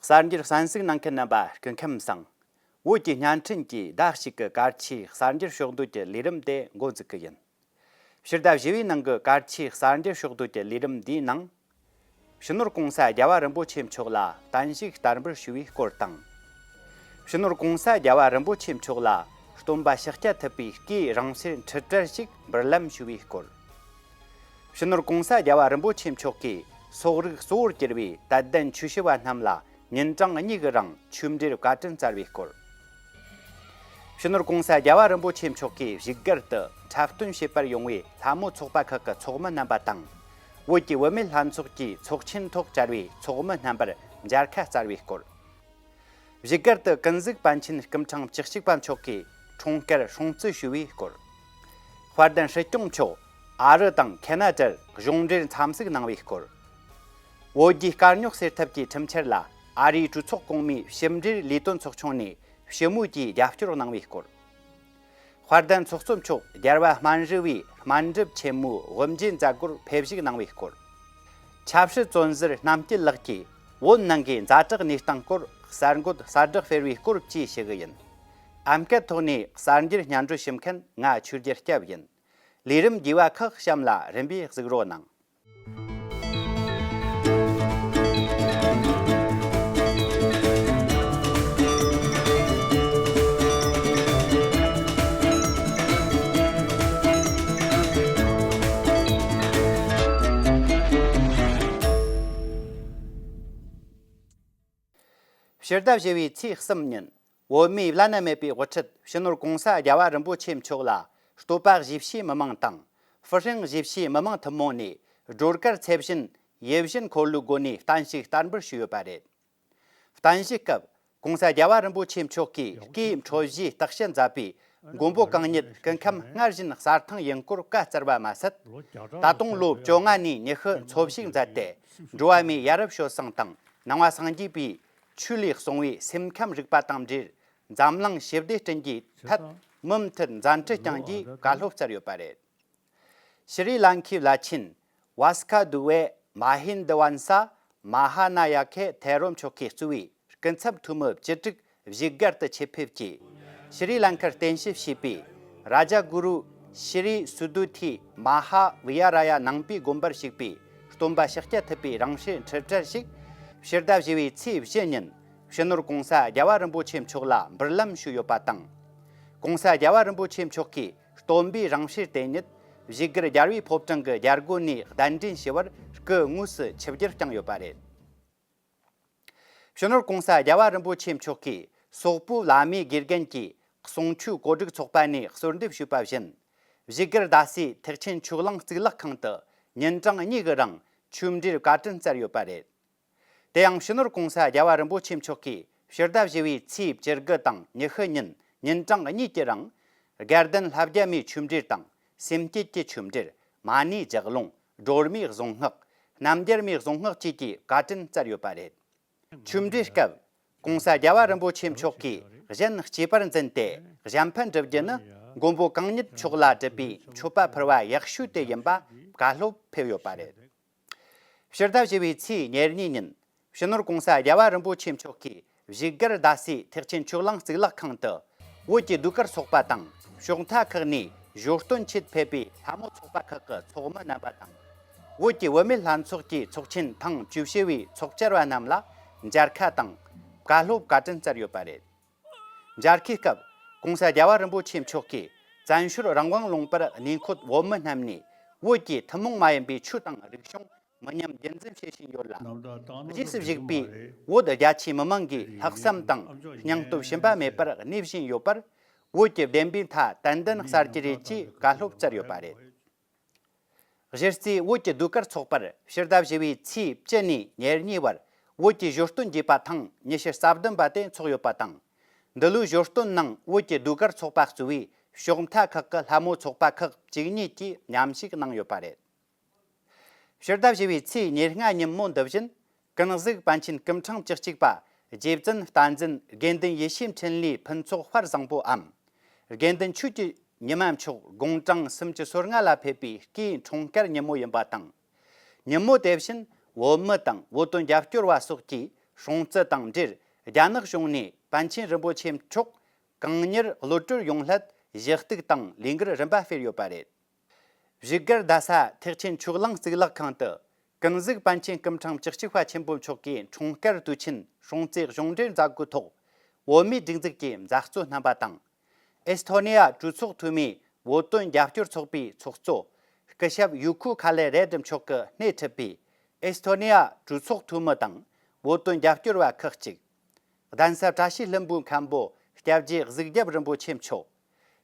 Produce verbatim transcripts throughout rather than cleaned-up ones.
གསར་འགྱུར་གསན་གཟིགས་གནང་མཁན་རྣམ་པ་སྐུ་ཁམས་བཟང་། བོད་ཀྱི་བརྙན་འཕྲིན་གྱི་ཟླ་གཅིག་གི་གལ་ཆེའི་གསར་འགྱུར་ཕྱོགས་བསྡུས་ཀྱི་ལས་རིམ་དེ་འགོ་འཛུགས་ཀྱི་ཡིན། ཕྱི་ཟླ་བཞི་བའི་ནང་གི་གལ་ཆེའི་གསར་འགྱུར་ཕྱོགས་བསྡུས་ཀྱི་ལས་རིམ་འདིའི་ནང་། སྤྱི་ནོར་༸གོང་ས་༸རྒྱལ་བ་རིན་པོ་ཆེ་མཆོག་ལ་བརྟན་བཞུགས་བསྟར་འབུལ་ཞུ་བའི་སྐོར་དང་། སྤྱི་ནོར་༸གོང་ས་༸རྒྱལ་བ་རིན་པོ་ཆེ་མཆོག་ལ་སྟོན་པ་ཤཱཀྱ་ཐུབ་པའི་སྐུའི་རིང་བསྲེལ་འཕྲུལ་དར་ཞིག་འབུལ་ལམ་ཞུ་བའི་སྐོར། སྤྱི་ནོར་༸གོང་ས་༸རྒྱལ་བ་རིན་པོ་ཆེ་མཆོག་གིས་སོག་རིགས་གཙོ་བོར་གྱུར་པའི་དད་ལྡན་ཆོས་ཞུ་བ་རྣམས་ལ་ཉིན་གྲངས་གཉིས་ཀྱི་རིང་ཆོས་འབྲེལ་བཀའ་དྲིན་སྩལ་བའི་སྐོར། སྤྱི་ནོར་༸གོང་ས་༸རྒྱལ་བ་རིན་པོ་ཆེ་མཆོག་གིས་བཞུགས་སྒར་དུ་འཁྲབ་སྟོན་བྱེད་པར་ཡོང་བའི་ལྷ་མོ་ཚོགས་པ་ཁག་གི་ཚོགས་མི་རྣམ་པ་དང་། བོད་ཀྱི་བུད་མེད་ལྷན་ཚོགས་ཀྱི་ཚོགས་ཆེན་ཐོག་བཅར་བའི་ཚོགས་མི་རྣམ་པར་མཇལ་ཁ་སྩལ་བའི་སྐོར། བཞུགས་སྒར་དུ་ཀུན་གཟིགས་པཎ་ཆེན་སྐུ་ཕྲེང་བཅུ་གཅིག་པ་མཆོག་གིས་འཁྲུངས་སྐར་སྲུང་བརྩི་ཞུ་བའི་སྐོར། དཔལ་ལྡན་སྲིད་སྐྱོང་མཆོག་ཨ་རི་དང་ཁེ་ན་ཌར་གཞུང་འབྲེལ་འཚམས་གཟིགས་གནང་བའི་སྐོར། བོད་རྒྱའི་དཀའ་རྙོག་སེལ་ཐབས་ཀྱི་ཁྲིམས་འཆར་ལ་ཨ་རིའི་གྲོས་ཚོགས་གོང་མའི་ཕྱི་འབྲེལ་ལས་དོན་ཚོགས་ཆུང་ནས་ཞི་མོལ་གྱིས་རྒྱབ་སྐྱོར་གནང་བའི་སྐོར། དཔལ་ལྡན་ཚོགས་གཙོ་མཆོག་རྒྱལ་བ་སྨན་རི་བའི་སྨན་སྒྲུབ་ཆེན་མོའི་དབུ་འབྱེད་མཛད་སྒོར་ཕེབས་བཞུགས་གནང་བའི་སྐོར། ཆབ་སྲིད་བཙོན་ཟུར་རྣམ་རྒྱལ་ལགས་ཀྱིས་བོད་ནང་གི་ཛ་དྲག་གནས་སྟངས་སྐོར་གསར་འགོད་གསལ་བསྒྲགས་སྤེལ་བའི་སྐོར་བཅས་ཞུ་གི་ཡིན། ཨམ་སྐད་ཐོག་ནས་གསར་འགྱུར་སྙན་སྒྲོན་ཞུ་མཁན་ང་ཆོས་རྒྱལ་སྐྱབས་ཡིན། ལས་རིམ་རྒྱས་པ་ཁག་གཤམ་ལ་རིམ་པས་གཟིགས་རོགས་གནང་། ཕྱི་ཟླ་བཞི་བའི་ཚེས་གསུམ་ཉིན། བོད་མིའི་བླ་ན་མེད་པའི་དབུ་ཁྲིད་སྤྱི་ནོར་༸གོང་ས་༸རྒྱལ་བ་རིན་པོ་ཆེ་མཆོག་ལ་བསྟོད་པ་གཞིས་བྱེས་མི་མང་དང་ཧྥུ་ཧྲེང་གཞིས་བྱེས་མི་མང་ཐུན་མོང་ནས་སྒྲོལ་དཀར་ཚེ་བཞིན་ཡིད་བཞིན་འཁོར་ལོའི་སྒོ་ནས་བརྟན་བཞུགས་བསྟར་འབུལ་ཞུས་ཡོད་པ་རེད། བརྟན་བཞུགས་སྐབས་༸གོང་ས་༸རྒྱལ་བ་རིན་པོ་ཆེ་མཆོག་གིས་སྐུའི་འཕྲོད་བཞེས་བརྟག་དཔྱད་མཛད་པའི་མགོན་པོ་གང་ཉིད་སྐུ་ཁམས་སྔར་བཞིན་གསལ་ཐང་ཡིན་སྐོར་བཀའ་སྩལ་བ་མ་ཟད། ད་དུང་ལོ་བཅོ་ལྔ་ནས་ཉི་ཤུ་འཚོ་བཞུགས་མཛད་དེ། འགྲོ་བ་མིའི་ཡ་རབས་སྤྱོད་བཟང་དང་ནང་པ་སངས་རྒྱས་པའི་ཆོས་ལས་གསུངས་པའི་སེམས་ཁམས་རིག་པ་དང་འབྲེལ། འཛམ་གླིང་ཞི་བདེ་བསྐྲུན་རྒྱུའི་ཐད་མུ་མཐུད་མཛད་འཕྲིན་བསྐྱངས་རྒྱུའི་བཀའ་སློབ་སྩལ་ཡོད་པ་རེད། ཤྲི་ལང་ཁའི་བླ་ཆེན་ཝཱ་སྐ་དུ་ཝེ་མ་ཧིན་དི་ཝན་ས་མ་ཧཱ་ན་ཡ་ཁེ་ཐེ་རོ་མཆོག་གིས་གཙོས་པའི་སྐུ་ཚབ་འཐུས་མི་བཅུ་དྲུག་བཞུགས་སྒར་དུ་ཆེད་ཕེབས་ཀྱིས། ཤྲི་ལང་ཀར་རྟེན་གཞི་བྱས་པའི་རཱ་ཇཱ་གུ་རུ་ཤྲི་སུ་དུ་ཐི་མ་ཧཱ་བི་ཡ་ར་ཡ་ནང་པའི་དགོན་པར་ཞུགས་པའི་སྟོན་པ་ཤཱཀྱ་ཐུབ་པའི་རིང་བསྲེལ་འཕྲུལ་དར་ཞིག་ཕྱི་ཟླ་བཞི་བའི་ཚེས་བཞི་ཉིན་སྤྱི་ནོར་༸གོང་ས་༸རྒྱལ་བ་རིན་པོ་ཆེ་མཆོག་ལ་འབུལ་ལམ་ཞུས་ཡོད་པ་དང་།༸གོང་ས་༸རྒྱལ་བ་རིན་པོ་ཆེ་མཆོག་གིས་སྟོན་པའི་རིང་བསྲེལ་དེ་ཉིད་བཞུགས་སྒར་རྒྱལ་བའི་ཕོ་བྲང་གི་རྒྱལ་སྒོ་ནས་གདན་འདྲེན་ཞུ་བར་སྐུ་དངོས་སུ་ཆིབས་བསྒྱུར་བསྐྱངས་ཡོད་པ་རེད། སྤྱི་ནོར་༸གོང་ས་༸རྒྱལ་བ་རིན་པོ་ཆེ་མཆོག་གིས་སོག་པོའི་བླ་མའི་དགེ་རྒན་གྱིས་གསུང་ཆོས་གོ་སྒྲིག་ཚོགས་པ་ནས་གསོལ་འདེབས་ཞུས་པ་བཞིན། བཞུགས་སྒར་རྡ་སའི་ཐེག་ཆེན་ཆོས་གླིང་གཙུག་ལག་ཁང་དུ་ཉིན་གྲངས་གཉིས་ཀྱི་རིང་ཆོས་འབྲེལ་བཀའ་དྲིན་སྩལ་ཡོད་པ་རེད། དེ་ཡང་སྤྱི་ནོར་༸གོང་ས་༸རྒྱལ་བ་རིན་པོ་ཆེ་མཆོག་གིས་ཕྱི་ཟླ་བཞི་བའི་ཚེས་བཅུ་དགུ་དང་ཉི་ཤུ་ཉིན་ཉིན་གྲངས་གཉིས་ཀྱི་རིང་། དགའ་ལྡན་ལྷ་བརྒྱ་མའི་ཆོས་འབྲེལ་དང་སེམས་བསྐྱེད་ཀྱི་ཆོས་འབྲེལ། མ་ཎི་ལྗགས་ལུང་། སྒྲོལ་མའི་གཟུངས་སྔགས། རྣམ་རྒྱལ་མའི་གཟུངས་སྔགས་བཅས་ཀྱི་བཀའ་དྲིན་སྩལ་ཡོད་པ་རེད། ཆོས་འབྲེལ་སྐབས་༸གོང་ས་༸རྒྱལ་བ་རིན་པོ་ཆེ་མཆོག་གིས་གཞན་གཅེས་པར་འཛིན་ཏེ་གཞན་ཕན་སྒྲུབ་རྒྱུ་ནི་མགོན་པོ་གང་ཉིད་མཆོག་ལ་སྒྲུབ་པའི་མཆོད་པ་ཕུལ་བ་ཡག་ཤོས་དེ་ཡིན་པ་བཀའ་སློབ་ཕེབས་ཡོད་པ་རེད། ཕྱི་ཟླ་བཞི་བའི་ཚེས་ཉེར་གཉིས་ཉིན། སྤྱི་ནོར་༸གོང་ས་༸རྒྱལ་བ་རིན་པོ་ཆེ་མཆོག་གིས་བཞུགས་སྒར་རྡ་སའི་ཐེག་ཆེན་ཆོས་གླིང་གཙུག་ལག་ཁང་དུ། བོད་ཀྱི་ཟློས་གར་ཚོགས་པ་དང་ཕྱོགས་མཐའ་ཁག་ནས་ཞོ་སྟོན་ཆེད་ཕེབས་པའི་ལྷ་མོ་ཚོགས་པ་ཁག་གི་ཚོགས་མི་རྣམ་པ་དང་། བོད་ཀྱི་བུད་མེད་ལྷན་ཚོགས་ཀྱི་ཚོགས་ཆེན་ཐེངས་བཅུ་བཞི་བའི་ཚོགས་བཅར་བ་རྣམས་ལ་མཇལ་ཁ་དང་བཀའ་སློབ་བཀའ་དྲིན་སྩལ་ཡོད་པ་རེད། མཇལ་ཁའི་སྐབས། ༸གོང་ས་༸རྒྱལ་བ་རིན་པོ་ཆེ་མཆོག་གིས་བཙན་བྱོལ་རང་དབང་ལུང་པར་གནས་འཁོད་བོད་མི་རྣམས་ནས་བོད་ཀྱི་ཐུན་མོང་མ་ཡིན་པའི་ཆོས་དང་རིག་གཞུང་མི་ཉམས་རྒྱུན་འཛིན་བྱེད་བཞིན་ཡོད་ལ། རྗེས་སུ་བཞུགས་པའི་བོད་རྒྱ་ཆེའི་མི་མང་གིས་ལྷག་བསམ་དང་སྙིང་སྟོབས་ཞུམ་པ་མེད་པར་གནས་བཞིན་ཡོད་པར། བོད་ཀྱི་བདེན་པའི་མཐའ་ཏན་ཏན་གསལ་གྱི་རེད་ཅེས་བཀའ་སློབ་སྩལ་ཡོད་པ་རེད། གཞི་རྩའི་བོད་ཀྱི་ཟློས་གར་ཚོགས་པར་ཕྱི་ཟླ་བཞི་བའི་ཚེས་བཅུ་ནས་ཉེར་གཉིས་བར་བོད་ཀྱི་ཞོ་སྟོན་རྒྱས་པ་ཐེངས་ཉི་ཤུ་རྩ་བདུན་པ་དེ་འཚོགས་ཡོད་པ་དང་། འདི་ལོའི་ཞོ་སྟོན་ནང་བོད་ཀྱི་ཟློས་གར་ཚོགས་པ་གཙོས་པའི་ཕྱོགས་མཐའ་ཁག་གི་ལྷ་མོ་ཚོགས་པ་ཁག་བཅུ་གཉིས་ཀྱིས་མཉམ་ཞུགས་གནང་ཡོད་པ་རེད། ཕྱི་ཟླ་བཞི་བའི་ཚེས་ཉེར་ལྔ་ཉིན་མོ་འདི་བཞིན། ཀུན་གཟིགས་པཎ་ཆེན་སྐུ་ཕྲེང་བཅུ་གཅིག་པ་རྗེ་བཙུན་བསྟན་འཛིན་དགེ་འདུན་ཡེ་ཤེས་འཕྲིན་ལས་ཕུན་ཚོགས་དཔལ་བཟང་པོའམ། དགེ་འདུན་ཆོས་ཀྱི་ཉི་མ་མཆོག་དགུང་གྲངས་སུམ་ཅུ་སོ་ལྔ་ལ་ཕེབས་པའི་སྐུའི་འཁྲུངས་སྐར་ཉིན་མོ་ཡིན་པ་དང་། ཉིན་མོ་དེ་བཞིན་བོད་མི་དང་བོད་དོན་རྒྱབ་སྐྱོར་བ་སོགས་ཀྱིས་ སྲུང་བརྩི་དང་འབྲེལ། རྒྱ་ནག་གཞུང་ནས་པཎ་ཆེན་རིན་པོ་ཆེ་མཆོག་གང་མྱུར་གློད་གྲོལ་ཡོང་སླད་གཞི་གཏུག་དང་ལས་འགུལ་རིམ་པ་སྤེལ་ཡོད་པ་རེད། བཞུགས་སྒར་རྡ་ས་ཐེག་ཆེན་ཆོས་གླིང་གཙུག་ལག་ཁང་དུ། ཀུན་གཟིགས་པཎ་ཆེན་སྐུ་ཕྲེང་བཅུ་གཅིག་པ་ཆེན་པོ་མཆོག་གི་འཁྲུངས་སྐར་དུས་ཆེན་སྲུང་བརྩིའི་གཞུང་འབྲེལ་མཛད་སྒོའི་ཐོག་བོད་མིའི་སྒྲིག་འཛུགས་ཀྱི་མཛད་གཙོ་རྣམ་པ་དང་། ཨེས་ཐོ་ནི་ཡ་གྲོས་ཚོགས་འཐུས་མིའི་བོད་དོན་རྒྱབ་སྐྱོར་ཚོགས་པའི་ཚོགས་གཙོ་སྐུ་ཞབས་ཡུ་ཁུ་ཁ་ལེ་རེད་མཆོག་གིས་སྣེ་ཁྲིད་པའི་ཨེས་ཐོ་ནི་ཡ་གྲོས་ཚོགས་འཐུས་མི་དང་བོད་དོན་རྒྱབ་སྐྱོར་བ་ཁག་ཅིག་གདན་ས་བཀྲ་ཤིས་ལྷུན་པོའི་མཁན་པོ་སྐྱབས་རྗེ་གཟིག་རྒྱབ་རིན་པོ་ཆེ་མཆོག་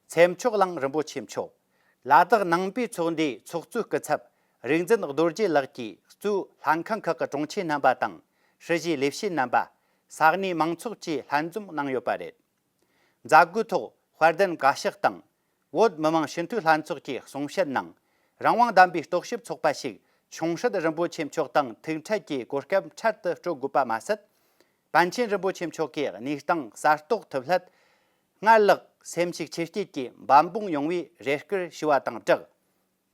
ཚེ་མཆོག་གླིང་རིན་པོ་ཆེ་མཆོག་ལ་དྭགས་ནང་པའི་ཚོགས་འདུའི་ཚོགས་གཙོའི་སྐུ་ཚབ་རིག་འཛིན་རྡོ་རྗེ་ལགས་ཀྱིས་གཙོས་ལྷན་ཁང་ཁག་གི་དྲུང་ཆེ་རྣམ་པ་དང་། སྲིད་བྱུས་ལས་བྱེད་རྣམ་པ། ས་གནས་མང་ཚོགས་བཅས་ལྷན་འཛོམས་གནང་ཡོད་པ་རེད། མཛད་སྒོའི་ཐོག་དཔལ་ལྡན་བཀའ་ཤག་དང་། བོད་མི་མང་སྤྱི་འཐུས་ལྷན་ཚོགས་ཀྱི་གསུང་བཤད་ནང་། རང་དབང་ལྡན་པའི་རྟོག་ཞིབ་ཚོགས་པ་ཞིག་ཆུང་སྲིད་རིན་པོ་ཆེ་མཆོག་དང་ཐུག་འཕྲད་ཀྱི་གོ་སྐབས་འཕྲལ་དུ་སྤྲོད་དགོས་པ་མ་ཟད། པཎ་ཆེན་རིན་པོ་ཆེ་མཆོག་གི་གནས་སྟངས་གསར་རྟོགས་ཐུབ་སླད། སྔར་ལྷག་སེམས་ཤུགས་ཆེར་སྐྱེད་ཀྱིས་འབད་འབུངས་ཡོང་བའི་རེ་སྐུལ་ཞུ་བ་དང་སྦྲགས།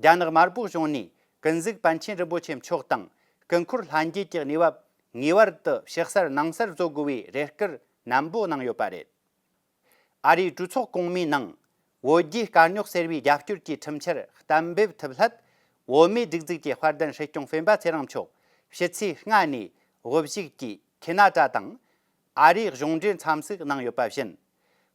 རྒྱ་ནག་དམར་པོ་གཞུང་ནས་ཀུན་གཟིགས་པཎ་ཆེན་རིན་པོ་ཆེ་མཆོག་དང་སྐུ་འཁོར་ལྷན་རྒྱས་ཀྱི་གནས་བབ་ངེས་པར་དུ་ཕྱི་གསལ་ནང་གསལ་བཟོ་དགོས་པའི་རེ་སྐུལ་ནན་པོ་གནང་ཡོད་པ་རེད། ཨ་རིའི་གྲོས་ཚོགས་གོང་མའི་ནང་བོད་རྒྱའི་དཀའ་རྙོག་སེལ་བའི་རྒྱབ་སྐྱོར་གྱི་ཁྲིམས་འཆར་གཏན་འབེབས་ཐུབ་སླད། བོད་མིའི་སྒྲིག་འཛུགས་ཀྱི་དཔལ་ལྡན་སྲིད་སྐྱོང་སྤེན་པ་ཚེ་རིང་མཆོག་ཕྱི་ཚེས་ལྔ་ནས་དབུ་བཞུགས་ཀྱིས་ཁེ་ན་ཌ་དང་ཨ་རིའི་གཞུང་འབྲེལ་འཚམས་གཟིགས་གནང་ཡོད་པ་བཞིན།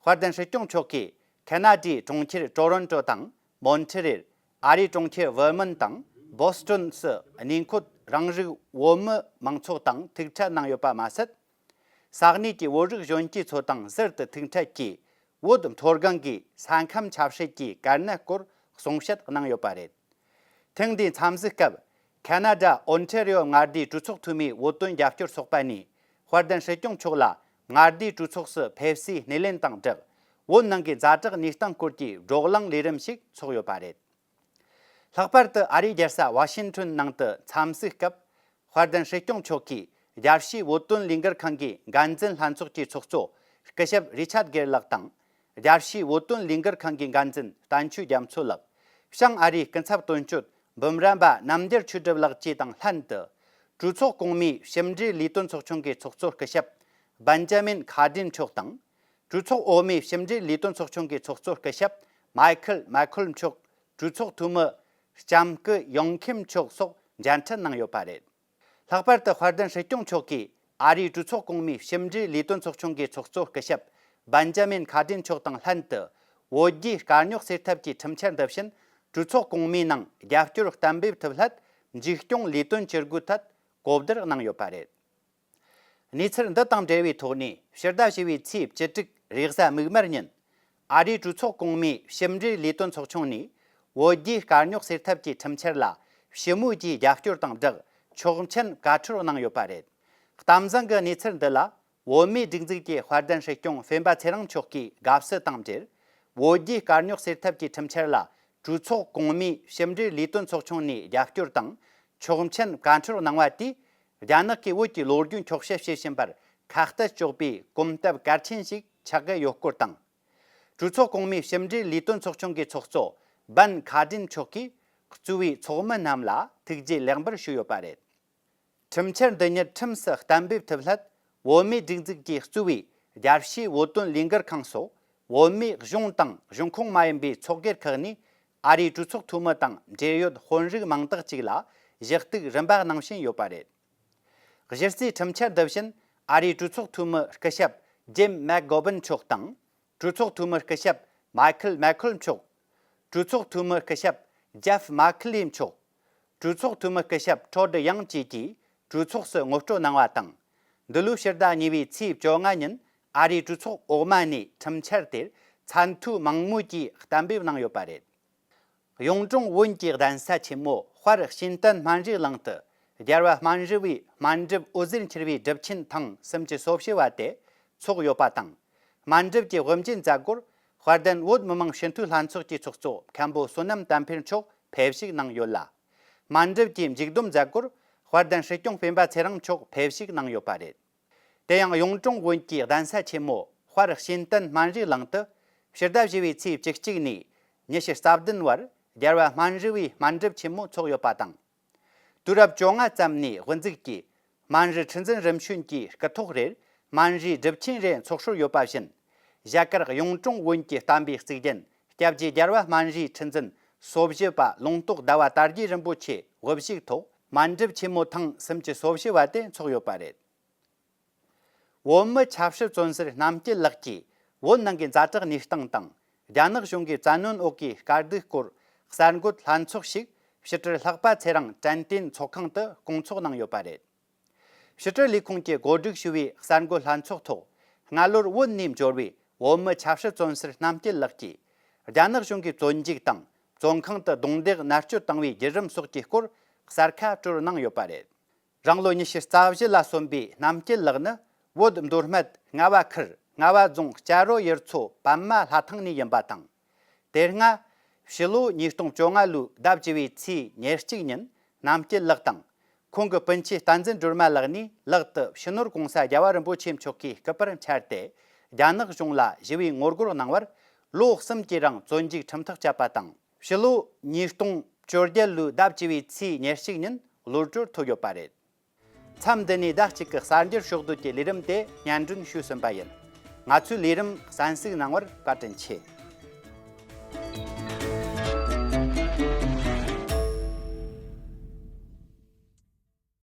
དཔལ་ལྡན་སྲིད་སྐྱོང་མཆོག་གིས་ཁེ་ན་ཌའི་གྲོང་ཁྱེར་ཊོ་རོན་ཊོ་དང་མོན་ཊི་རེལ། ཨ་རིའི་གྲོང་ཁྱེར་ཝེར་མོན་དང་བོ་སི་ཊོན་སུ་གནས་འཁོད་རང་རིགས་བོད་མི་མང་ཚོགས་དང་ཐུག་འཕྲད་གནང་ཡོད་པ་མ་ཟད། ས་གནས་ཀྱི་བོད་རིགས་གཞོན་སྐྱེས་ཚོ་དང་ཟུར་དུ་ཐུག་འཕྲད་ཀྱིས་བོད་མཐོ་སྒང་གི་ས་ཁམས་ཆབ་སྲིད་ཀྱི་དཀའ་གནད་སྐོར་གསུང་བཤད་གནང་ཡོད་པ་རེད། ཐེངས་འདིའི་འཚམས་གཟིགས་སྐབས། ཁེ་ན་ཌ་ཨོན་ཊེ་རི་ཡོ་མངའ་སྡེའི་གྲོས་ཚོགས་འཐུས་མིའི་བོད་དོན་རྒྱབ་སྐྱོར་ཚོགས་པ་ནས་དཔལ་ལྡན་སྲིད་སྐྱོང་མཆོག་ལ་མངའ་སྡེའི་གྲོས་ཚོགས་སུ་ཕེབས་བསུའི་སྣེ་ལེན་དང་སྦྲགས། བོད་ནང་གི་ཛ་དྲག་གནས་སྟངས་སྐོར་གྱི་བགྲོ་གླེང་ལས་རིམ་ཞིག་ཚོགས་ཡོད་པ་རེད། ལྷག་པར་དུ་ཨ་རིའི་རྒྱལ་ས་ཝ་ཤིང་ཊོན་ནང་དུ་འཚམས་གཟིགས་སྐབས། དཔལ་ལྡན་སྲིད་སྐྱོང་མཆོག་གིས་རྒྱལ་སྤྱིའི་བོད་དོན་ལས་འགུལ་ཁང་གི་འགན་འཛིན་ལྷན་ཚོགས་ཀྱི་ཚོགས་གཙོ་སྐུ་ཞབས་རི་ཆར་གེར་ལགས་དང་། རྒྱལ་སྤྱིའི་བོད་དོན་ལས་འགུལ་ཁང་གི་འགན་འཛིན་བསྟན་ཆོས་རྒྱ་མཚོ་ལགས། བྱང་ཨ་རིའི་སྐུ་ཚབ་དོན་གཅོད་འབུམ་རམས་པ་རྣམ་རྒྱལ་ཆོས་སྒྲུབ་ལགས་བཅས་དང་ལྷན་དུ། གྲོས་ཚོགས་གོང་མའི་ཕྱི་འབྲེལ་ལས་དོན་ཚོགས་ཆུང་གི་ཚོགས་གཙོ་སྐུ་ཞབས་བན་ཇ་མིན་ཁ་ཏྲིན་མཆོག་དང་། གྲོས་ཚོགས་འོག་མའི་ཕྱི་འབྲེལ་ལས་དོན་ཚོགས་ཆུང་གི་ཚོགས་གཙོ་སྐུ་ཞབས་མའི་ཁལ་མའི་ཁོལ་མཆོག་གྲོས་ཚོགས་འཐུས་མི་ལྕམ་སྐུ་ཡོང་ཁིམ་མཆོག་སོགས་མཇལ་འཕྲད་གནང་ཡོད་པ་རེད། ལྷག་པར་དུ་དཔལ་ལྡན་སྲིད་སྐྱོང་མཆོག་གིས་ཨ་རིའི་གྲོས་ཚོགས་གོང་མའི་ཕྱི་འབྲེལ་ལས་དོན་ཚོགས་ཆུང་གི་ཚོགས་གཙོ་སྐུ་ཞབས་བན་ཇ་མིན་ཁ་ཏྲིན་མཆོག་དང་ལྷན་དུ། བོད་རྒྱའི་དཀའ་རྙོག་སེལ་ཐབས་ཀྱི་ཁྲིམས་འཆར་འདི་བཞིན་གྲོས་ཚོགས་གོང་མའི་ནང་རྒྱབ་སྐྱོར་གཏན་འབེབས་ཐུབ་སླད། འཇིགས་སྐྱོང་ལས་དོན་བྱེད་སྒོའི་ཐད་གོ་བསྡུར་གནང་ཡོད་པ་རེད། གནས་ཚུལ་འདི་དང་འབྲེལ་བའི་ཐོག་ནས་ཕྱི་ཟླ་བཞི་པའི་ཚེས་བཅུ་དྲུག་རེས་གཟའ་མིག་དམར་ཉིན། ཨ་རིའི་གྲོས་ཚོགས་གོང་མའི་ཕྱི་འབྲེལ་ལས་དོན་ཚོགས་ཆུང་ནས། བོད་རྒྱའི་དཀའ་རྙོག་སེལ་ཐབས་ཀྱི་ཁྲིམས་འཆར་ལ་ཞི་མོལ་གྱི་རྒྱབ་སྐྱོར་དང་སྦྲགས་ཆོག་མཆན་བཀའ་འཁྲོལ་གནང་ཡོད་པ་རེད། གཏམ་བཟང་གི་གནས་ཚུལ་འདི་ལ། བོད་མིའི་སྒྲིག་འཛུགས་ཀྱི་དཔལ་ལྡན་སྲིད་སྐྱོང་སྤེན་པ་ཚེ་རིང་མཆོག་གིས་དགའ་བསུ་དང་འབྲེལ། བོད་རྒྱའི་དཀའ་རྙོག་སེལ་ཐབས་ཀྱི་ཁྲིམས་འཆར་ལ། གྲོས་ཚོགས་གོང་མའི་ཕྱི་འབྲེལ་ལས་དོན་ཚོགས་ཆུང་ནས་རྒྱབ་སྐྱོར་དང་། ཆོག་མཆན་བཀའ་འཁྲོལ་གནང་བ་དེས། རྒྱ་ནག་གིས་བོད་ཀྱི་ལོ་རྒྱུས་འཁྱོག་བཤད་བྱེད་བཞིན་པར་ཁ་གཏད་གཅོག་པའི་གོམ་སྟབས་གལ་ཆེན་ཞིག་ཆགས་ཀྱི་ཡོད་སྐོར་དང་། གྲོས་ཚོགས་གོང་མའི་ཕྱི་འབྲེལ་ལས་དོན་ཚོགས་ཆུང་གི་ཚོགས་གཙོ་བན་ཁ་ཏྲིན་མཆོག་གིས་གཙོས་པའི་ཚོགས་མི་རྣམས་ལ་ཐུགས་རྗེ་ལེགས་འབུལ་ཞུས་ཡོད་པ་རེད། ཁྲིམས་འཆར་འདི་ཉིད་ཁྲིམས་སུ་གཏན་འབེབས་ཐུབ་སླད། བོད་མིའི་སྒྲིག་འཛུགས་ཀྱིས་གཙོས་པའི་རྒྱལ་སྤྱིའི་བོད་དོན་ལས་འགུལ་ཁང་སོགས་བོད་མིའི་གཞུང་དང་གཞུང་ཁོངས་མ་ཡིན་པའི་ཚོགས་སྒེར་ཁག་ནས་ཨ་རིའི་གྲོས་ཚོགས་འཐུས་མི་དང་འབྲེལ་ཡོད་དཔོན་རིགས་མང་དག་ཅིག་ལ་གཞི་གཏུག་རིམ་པ་གནང་བཞིན་ཡོད་པ་རེད། གཞི་རྩའི་ཁྲིམས་འཆར་འདི་བཞིན་ཨ་རིའི་གྲོས་ཚོགས་འཐུས་མི་སྐུ་ཞབས་ཇིམ་མེག་གོ་བིན་མཆོག་དང་། གྲོས་ཚོགས་འཐུས་མི་སྐུ་ཞབས་མའི་ཁལ་མའི་ཁོལ་མཆོག་གྲོས་ཚོགས་འཐུས་མི་སྐུ་ཞབས་ཇེབ་མཱ་ཁི་ལི་མཆོག་གྲོས་ཚོགས་འཐུས་མི་སྐུ་ཞབས་ཁྲོ་ཌི་ཡང་བཅས་ཀྱིས་གྲོས་ཚོགས་སུ་ངོ་སྤྲོད་གནང་བ་དང་། འདི་ལོའི་ཕྱི་ཟླ་གཉིས་པའི་ཚེས་བཅོ་ལྔ་ཉིན་ཨ་རིའི་གྲོས་ཚོགས་འོག་མ་ནས་ཁྲིམས་འཆར་དེར་ཚད་མཐོའི་མང་མོས་ཀྱིས་གཏན་འབེབས་གནང་ཡོད་པ་རེད། གཡུང་དྲུང་བོན་གྱི་གདན་ས་ཆེན་མོ་དཔལ་ཤིན་ཏན་སྨན་རིའི་གླིང་དུ། རྒྱལ་བ་སྨན་རི་བའི་སྨན་སྒྲུབ་འོད་ཟེར་འཁྱིལ་བའི་སྒྲུབ་ཆེན་ཐེངས་སུམ་ཅུ་སོ་བཞི་བ་དེ་ཚོགས་ཡོད་པ་དང་། སྨན་སྒྲུབ་ཀྱི་དབུ་འབྱེད་མཛད་སྒོར་དཔལ་ལྡན་བོད་མི་མང་སྤྱི་འཐུས་ལྷན་ཚོགས་ཀྱི་ཚོགས་གཙོ་མཁན་པོ་བསོད་ནམས་བསྟན་འཕེལ་མཆོག་ཕེབས་བཞུགས་གནང་ཡོད་ལ། སྨན་སྒྲུབ་ཀྱི་མཇུག་བསྡོམས་མཛད་སྒོར་དཔལ་ལྡན་སྲིད་སྐྱོང་སྤེན་པ་ཚེ་རིང་མཆོག་ཕེབས་བཞུགས་གནང་ཡོད་པ་རེད། དེ་ཡང་གཡུང་དྲུང་བོན་གྱི་གདན་ས་ཆེན་མོ་དཔལ་ཤིན་ཏན་སྨན་རིའི་གླིང་དུ་ཕྱི་ཟླ་བཞི་བའི་ཚེས་བཅུ་གཅིག་ནས་ཉི་ཤུ་རྩ་བདུན་བར་རྒྱལ་བ་སྨན་རི་བའི་སྨན་སྒྲུབ་ཆེན་མོ་འཚོགས་ཡོད་པ་དང་། དུས་རབས་བཅོ་ལྔ་ཙམ་ནས་དབུ་འཛུགས་ཀྱིས་ སྨན་རི་ཁྲི་འཛིན་རིམ་བྱོན་གྱི་སྐུ་ཐོག་རེར་སྨན་རིའི་སྒྲུབ་ཆེན་རེ་འཚོགས་སྲོལ་ཡོད་པ་བཞིན། བཞད་གད་གཡུང་དྲུང་བོན་གྱི་བསྟན་པའི་གཙུག་རྒྱན་སྐྱབས་རྗེ་རྒྱལ་བ་སྨན་རིའི་ཁྲི་འཛིན་སོ་བཞི་པ་ལུང་རྟོགས་ཟླ་བ་དར་རྒྱས་རིན་པོ་ཆེ་དབུ་བཞུགས་ཐོག་སྨན་སྒྲུབ་ཆེན་མོ་ཐེངས་སུམ་ཅུ་སོ་བཞི་བ་དེ་འཚོགས་ཡོད་པ་རེད། བོད་མི་ཆབ་སྲིད་བཙོན་ཟུར་རྣམ་རྒྱལ་ལགས་ཀྱིས་བོད་ནང་གི་ཛ་དྲག་གནས་སྟངས་དང་། རྒྱ་ནག་གཞུང་གིས་བཙན་གནོན་འོག་གི་དཀའ་སྡུག་སྐོར་གསར་འགོད་ལྷན་ཚོགས་ཤིག་ཕྱི་དྲིལ་ལྷག་པ་ཚེ་རིང་དྲན་རྟེན་ཚོགས་ཁང་དུ་སྐོང་ཚོགས་གནང་ཡོད་པ་རེད། ཕྱི་དྲིལ་ལས་ཁུངས་ཀྱིས་གོ་སྒྲིག་ཞུས་པའི་གསར་འགོད་ལྷན་ཚོགས་ཐོག་སྔ་ལོར་བོད་ནས་འབྱོར་བའི་བོད་མི་ཆབ་སྲིད་བཙོན་ཟུར་རྣམ་རྒྱལ་ལགས་ཀྱིས། རྒྱ་ནག་གཞུང་གིས་བཙོན་འཇུག་དང་བཙོན་ཁང་དུ་རྡུང་རྡེག་མནར་གཅོད་བཏང་བའི་བརྒྱུད་རིམ་སོགས་ཀྱི་སྐོར་གསལ་ཁ་སྤྲོད་གནང་ཡོད་པ་རེད། རང་ལོ་ཉི་ཤུ་རྩ་བཞི་ལ་སོན་པའི་རྣམ་རྒྱལ་ལགས་ནི་བོད་མདོ་སྨད་རྔ་བ་ཁུལ་རྔ་བ་རྫོང་སྐྱ་རོ་ཡུལ་ཚོ་པདྨ་ལྷ་ཐང་ནས་ཡིན་པ་དང་། དེ་སྔ་ཕྱི་ལོ་ཉིས་སྟོང་བཅོ་ལྔ་ལོའི་ཟླ་བཅུ་བའི་ཚེས་ཉེར་གཅིག་ཉིན་རྣམ་རྒྱལ་ལགས་དང་། ཁོང་གི་སྤུན་མཆེད་བསྟན་འཛིན་སྒྲོལ་མ་ལགས་ནས་ལག་ཏུ་ཕྱི་ནོར་གོང་ས་རྒྱལ་བ་རིན་པོ་ཆེ་མཆོག་གི་སྐུ་པར་འཕྱར་ཏེ། རྒྱ་ནག་གཞུང་ལ་ཞི་བའི་ངོ་རྒོལ་གནང་བར་ལོ་གསུམ་གྱི་རིང་བཙོན་འཇུག་ཁྲིམས་ཐག་བཅད་པ་དང་། ཕྱི་ལོ་ཉིས་སྟོང་བཅོ་བརྒྱད་ལོའི་ཟླ་བཅུ་བའི་ཚེས་ཉེར་གཅིག་ཉིན་གློད་གྲོལ་ཐོབ་ཡོད་པ་རེད། མཚམས་འདི་ནས་ཟླ་གཅིག་གི་གསར་འགྱུར་ཕྱོགས་བསྡུས་ཀྱི་ལས་རིམ་དེ་སྙན་སྒྲོན་ཞུས་ཟིན་པ་ཡིན། ང་ཚོའི་ལས་རིམ་གསན་གཟིགས་གནང་བར་བཀའ་དྲིན་ཆེ།